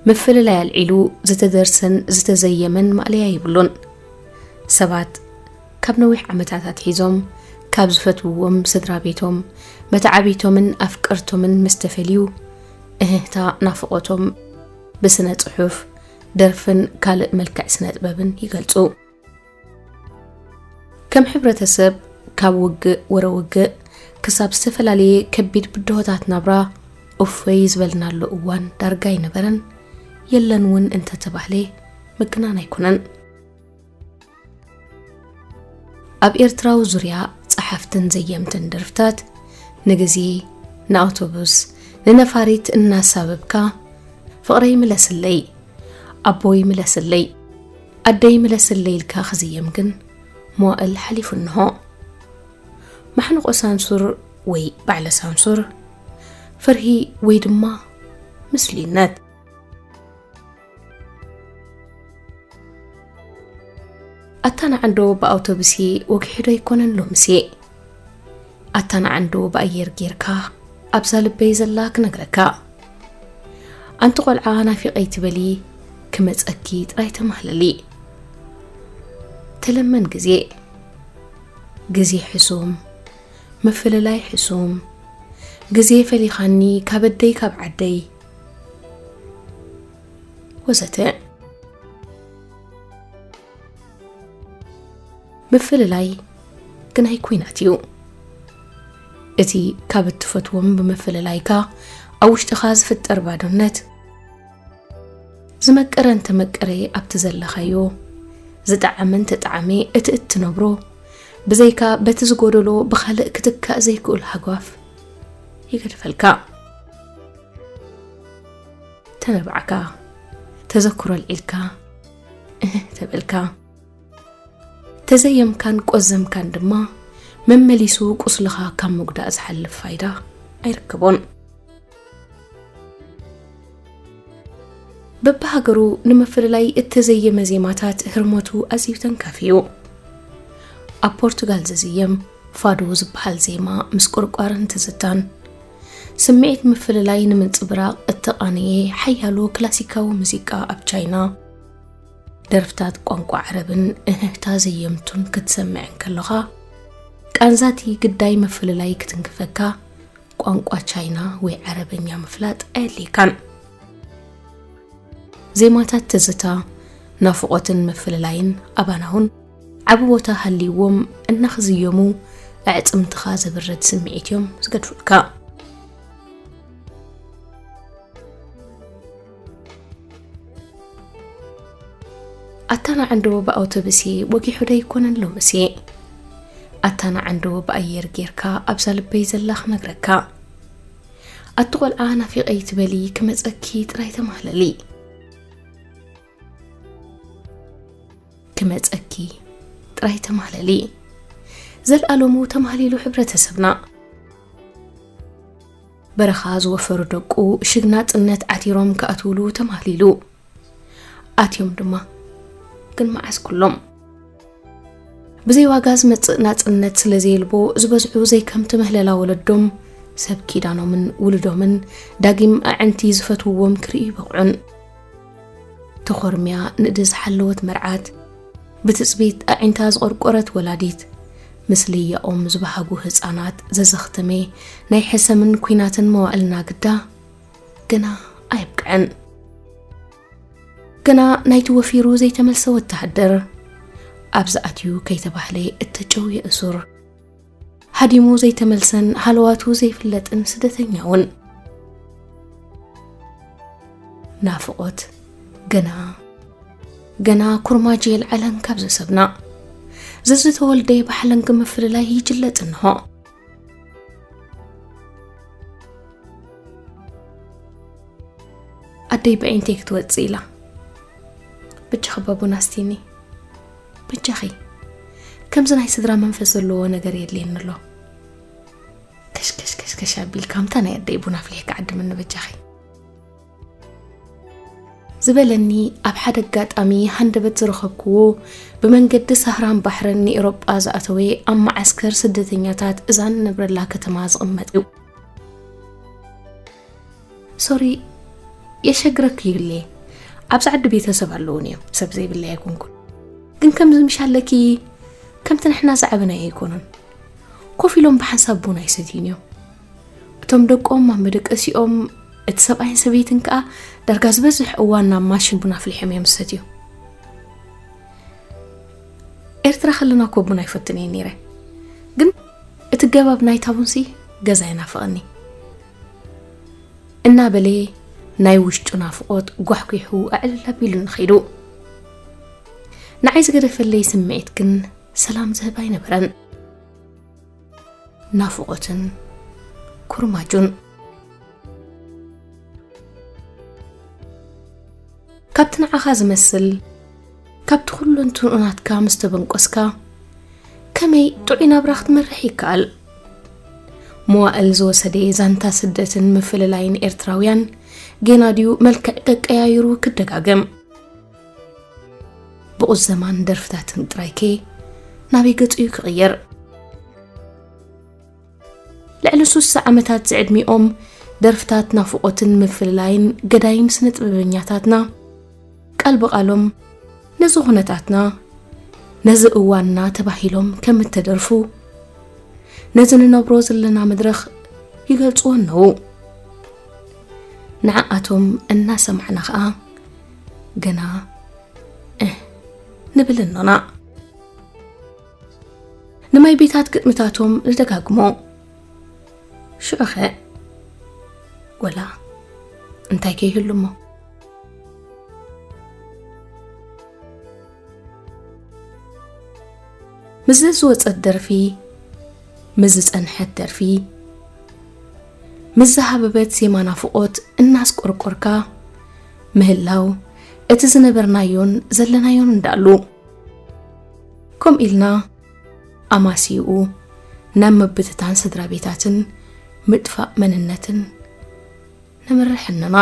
ምፍልላይ ኣልዒሉ ዝተደርሰን ዝተዘየመን ማእለያ የብሉን። ሰባት ካብ ነዊሕ ዓመታት ኣትሒዞም ካብ ዝፈትውዎም ስድራ ቤቶም፣ መተዓብይቶምን ኣፍቀርቶምን ምስ ተፈልዩ፣ እህህታ ናፍቖቶም ብስነ ጽሑፍ፣ ደርፍን ካልእ መልክዕ ስነ ጥበብን ይገልጹ። ከም ሕብረተሰብ፣ ካብ ውግእ ወረ ውግእ ክሳብ ዝተፈላለየ ከቢድ ብድሆታት ናብራ እፎይ ዝበልናሉ እዋን ዳርጋ ኣይነበረን፣ የለን እውን እንተተባህለ ምግናን ኣይኮነን። ኣብ ኤርትራዊ ዙርያ ጸሓፍትን ዘየምትን ደርፍታት፣ ንግዜ፣ ንኣውቶቡስ፣ ንነፋሪት እናሳበብካ፣ "ፍቕረይ ምለስለይ፣ ኣቦይ ምለስለይ፣ ኣደይ ምለስለይ" ኢልካ ክዝየም ግን መዋእል ሓሊፉ እንሆ። ማሕንቆ ሳንሱር ወይ ባዕለ ሳንሱር፣ ፍርሂ ወይ ድማ ምስሉይነት። ኣታ ንዓንዶ ብኣውቶቡስ ወጊሑ ዶ ኣይኮነን ሎምስ? ኣታ ንዓንዶ ብኣየር ጌርካ ኣብዛ ልበይ ዘላ ክነግረካ። ኣንቲ ቆልዓ ናፊቐ ኣይትበሊ፣ ክመጸኪ ጥራይ ተማህለሊ። ተለመን ግዜ፣ ግዜ ሕሱም፣ ምፍልላይ ሕሱም፣ ግዜ ፈሊኻኒ ካብ ኣደይ ካብ ዓደይ፣ ወዘተ። ምፍልላይ ግናይ ኲናት እዩ። እቲ ካብ እትፈትዎም ብምፍልላይካ ኣብ ውሽጥኻ ዝፍጠር ባዶነት፣ ዝመቀረ እንተመቀረ ኣብቲ ዘለኻዮ፣ ዝጠዓመ እንተጠዓመ እቲ እትነብሮ፣ ብዘይካ በቲ ዝጎደሎ ብኻልእ ክትካእ ዘይክእል ሃጓፍ ይገድፈልካ። ተነባዕካ፣ ተዘክሮ ኣልዒልካ፣ እህ ተበልካ። ተዘየምካን ቆዘምካን ድማ መመሊሱ ቁስልኻ ካብ ምጉዳእ ዝሓልፍ ፋይዳ ኣይርከቦን። በብሃገሩ ንምፍልላይ እተዘየመ ዜማታት ህርመቱ ኣዝዩ ተንካፊ እዩ። ኣብ ፖርቱጋል ዝዝየም ፋዶ ዝበሃል ዜማ ምስ ቁርቋርን ትዝታን፣ ስምዒት ምፍልላይ ንምንጽብራቕ እተቓነየ ሓያሎ ክላሲካዊ ሙዚቃ ኣብ ቻይና፣ ደርፍታት ቋንቋ ዓረብን እህህታ ዘየምቱን ክትሰምዕ እንከለኻ፣ ቃንዛቲ ግዳይ ምፍልላይ ክትንክፈካ፣ ቋንቋ ቻይና ወይ ዓረበኛ ምፍላጥ ኣየድልየካን። ዜማታት ትዝታ፣ ናፍቖትን ምፍልላይን ኣባና እውን ዓቢ ቦታ ሃልይዎም እናኽዝየሙ፣ ኣዕጽምትኻ ዘብርድ ስምዒት እዮም ዝገድፉልካ። ኣታ ንዓንዶ ብኣውቶቡስ ወጊሑ ዶ ኣይኮነን ሎምስ? ኣታ ንዓንዶ ብኣየር ጌርካ ኣብዛ ልበይ ዘላ ክነግረካ። ኣቲ ቆልዓ ናፊቐ ኣይትበሊ፣ ክመጸኪ ጥራይ ተማህለሊ። ክመጸኪ ጥራይ ተማህለሊ። ዘልኣለሙ ተማህሊሉ ሕብረተሰብና። በረኻ ዝወፈሩ ደቁ ሽግ ናጽነት ዓቲሮም ክኣትውሉ ተማህሊሉ። ኣትዮም ድማ። ግን መዓስ ኩሎም? ብዘይ ዋጋ ዝመጽእ ናጽነት ስለ ዘየልቦ፣ ዝበዝሑ ዘይከምቲ ምህለላ ወለዶም፣ ሰብ ኪዳኖምን ውሉዶምን ዳጊም ኣዕንቲ ዝፈትውዎም ክርእዩ ይበቕዑን። ተኾርምያ ንእዲ ዝሓለወት መርዓት፣ ብትጽቢት ኣዒንታ ዝቖርቆረት ወላዲት፣ ምስልያኦም ዝበሃጉ ህጻናት ዘዘኽተመ ናይ ሕሰምን ኲናትን መዋእልና ግዳ ገና ኣየብቅዐን። ገና ናይቲ ወፊሩ ዘይተመልሰ ወተሃደር፣ ኣብዚ ኣትዩ ከይተባህለ እተጨውየ እሱር፣ ሃዲሙ ዘይተመልሰን ሃለዋቱ ዘይፍለጥን ስደተኛ እውን። ናፍቖት ገና፣ ገና ኩርማጅ የልዓለን ካብ ዘሰብና። ዘዝተወልደ ብሓለንጊ ምፍልላይ ይጅለጥ እንሆ። ኣደይ ብዒንተይ ክትወጽእ ኢላ። በጃኺ ባቡና ኣስቲኒ። በጃኺ። ከምዚ ናይ ስድራ መንፈስ ዘለዎ ነገር የድልየኒ ኣሎ። ከሽከሽከሽከሽ ኣቢልካ፣ ከምታ ናይ ኣደይ ቡን ኣፍሊሕካ ዓድምኒ በጃኺ። ዝበለኒ ኣብ ሓደ ኣጋጣሚ ሃንደበት ዝረኸብክዎ፣ ብመንገዲ ሳህራን ባሕርን ንኤውሮጳ ዝኣተወ ኣብ መዓስከር ስደተኛታት እዛ ንነብረላ ከተማ ዝቕመጥ እዩ። ሶሪ፣ የሸግረኪ ይህሌ። ኣብዚ ዓዲ ቤተሰብ ኣለዉን እዮም፣ ሰብ ዘይብለይ ኣይኮንኩን። ግን ከምዚ ምሽ ኣለኪ፣ ከምቲ ንሕና ዝዓበናዮ ኣይኮኑን። ኮፍ ኢሎም ብሓንሳብ ቡን ኣይሰትዩን እዮም። እቶም ደቆም ኣብ መደቀሲኦም፣ እቲ ሰብኣይን ሰበይትን ከኣ ዳርጋ ዝበዝሕ እዋን ናብ ማሽን ቡን ኣፍሊሖም እዮም ዝሰትዩ። ኤርትራ ከለና እኮ ቡን ኣይፈትን እየ ነይረ። ግን እቲ ገባብ ናይታ ቡንሲ ገዛ ይናፍቐኒ። እናበለ ናይ ውሽጡ ናፍቖት ጓሕጒሑ ኣዕልል ኣቢሉ ንኸይዱ። ንዓይ ዝገደፈለይ ስምዒት ግን ሰላም ዝህብ ኣይነበረን። ናፍቖትን ኩርማጁን። ካብቲ ንዓኻ ዝመስል፣ ካብቲ ኩሉ እንትንኡ ናትካ ምስ ተበንቆስካ፣ ከመይ ጥዑይ ናብራ ክትመርሕ ይከኣል? መዋእል ዝወሰደ ዛንታ ስደትን ምፍልላይን ኤርትራውያን፣ ጌና ድዩ መልክዕ ቀቀያይሩ ክደጋገም? ብቑዘማን ደርፍታትን ጥራይከ ናበይ ገጹ እዩ ክቕየር? ልዕሊ ሱሳ ዓመታት ዝዕድሚኦም ደርፍታት ናፍቖትን ምፍልላይን ገዳይም ስነ ጥበበኛታትና ቃል ብቓሎም ነዚ ኩነታትና፣ ነዚ እዋንና ተባሂሎም ከም እተደርፉ፣ ነዚ ንነብሮ ዘለና መድረኽ ይገልጽዎ ኣለዉ። ንዓኣቶም እናሰማዕና ኸኣ ገና እህ ንብል ኣሎና። ንማይ ቤታት ግጥምታቶም ንደጋግሞ። ሽዑኸ ወላ እንታይ ከይህሉ እሞ። ምስ ዝወጸት ደርፊ፣ ምስ ዝጸንሐት ደርፊ፣ ምስ ዝሃበበት ዜማ ናፍቖት እናስቆርቆርካ ምህላው፣ እቲ ዝነበርናዮን ዘለናዮን እንዳሉ። ከምኡ ኢልና ኣማስይኡ ናብ ምብትታን ስድራ ቤታትን ምጥፋእ መንነትን ነምርሕ ኣለና።